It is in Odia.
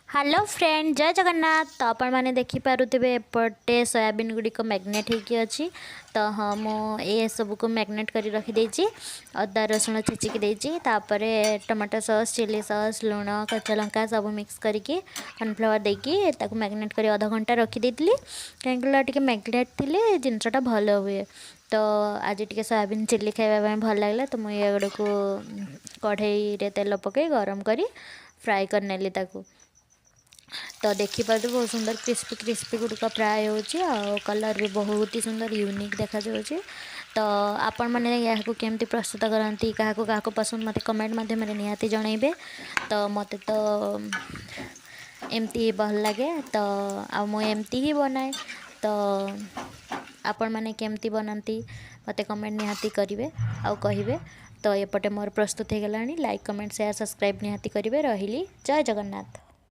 ହ୍ୟାଲୋ ଫ୍ରେଣ୍ଡ, ଜୟ ଜଗନ୍ନାଥ। ତ ଆପଣମାନେ ଦେଖିପାରୁଥିବେ, ଏପଟେ ସୋୟାବିନ୍ ଗୁଡ଼ିକ ମ୍ୟାରିନେଟ୍ ହେଇକି ଅଛି। ତ ହଁ, ମୁଁ ଏସବୁକୁ ମ୍ୟାରିନେଟ୍ କରି ରଖିଦେଇଛି। ଅଦା ରସୁଣ ଛେଚିକି ଦେଇଛି। ତାପରେ ଟମାଟୋ ସସ୍, ଚିଲି ସସ୍, ଲୁଣ, କଞ୍ଚା ଲଙ୍କା ସବୁ ମିକ୍ସ କରିକି, କର୍ଣ୍ଣଫ୍ଲାୱାର ଦେଇକି ତାକୁ ମ୍ୟାରିନେଟ୍ କରି ଅଧ ଘଣ୍ଟା ରଖିଦେଇଥିଲି, କାହିଁକିନା ଟିକେ ମ୍ୟାରିନେଟ୍ ଥିଲେ ଜିନିଷଟା ଭଲ ହୁଏ। ତ ଆଜି ଟିକେ ସୋୟାବିନ୍ ଚିଲି ଖାଇବା ପାଇଁ ଭଲ ଲାଗିଲା। ତ ମୁଁ ଏଗୁଡ଼ିକୁ କଢ଼େଇରେ ତେଲ ପକାଇ ଗରମ କରି ଫ୍ରାଏ କରିନେଲି ତାକୁ। ତ ଦେଖିପାରୁଥିବେ, ବହୁତ ସୁନ୍ଦର କ୍ରିସ୍ପି କ୍ରିସ୍ପି ଗୁଡ଼ିକ ଫ୍ରାଏ ହେଉଛି ଆଉ କଲର୍ ବି ବହୁତ ହି ସୁନ୍ଦର, ୟୁନିକ୍ ଦେଖାଯାଉଛି। ତ ଆପଣମାନେ ଏହାକୁ କେମିତି ପ୍ରସ୍ତୁତ କରନ୍ତି, କାହାକୁ କାହାକୁ ପସନ୍ଦ, ମୋତେ କମେଣ୍ଟ ମାଧ୍ୟମରେ ନିହାତି ଜଣାଇବେ। ତ ମୋତେ ତ ଏମିତି ଭଲ ଲାଗେ, ତ ଆଉ ମୁଁ ଏମିତି ହିଁ ବନାଏ। ତ ଆପଣମାନେ କେମିତି ବନାନ୍ତି, ମୋତେ କମେଣ୍ଟ ନିହାତି କରିବେ ଆଉ କହିବେ। ତ ଏପଟେ ମୋର ପ୍ରସ୍ତୁତ ହେଇଗଲାଣି। ଲାଇକ୍, କମେଣ୍ଟ, ସେୟାର, ସବସ୍କ୍ରାଇବ୍ ନିହାତି କରିବେ। ରହିଲି, ଜୟ ଜଗନ୍ନାଥ।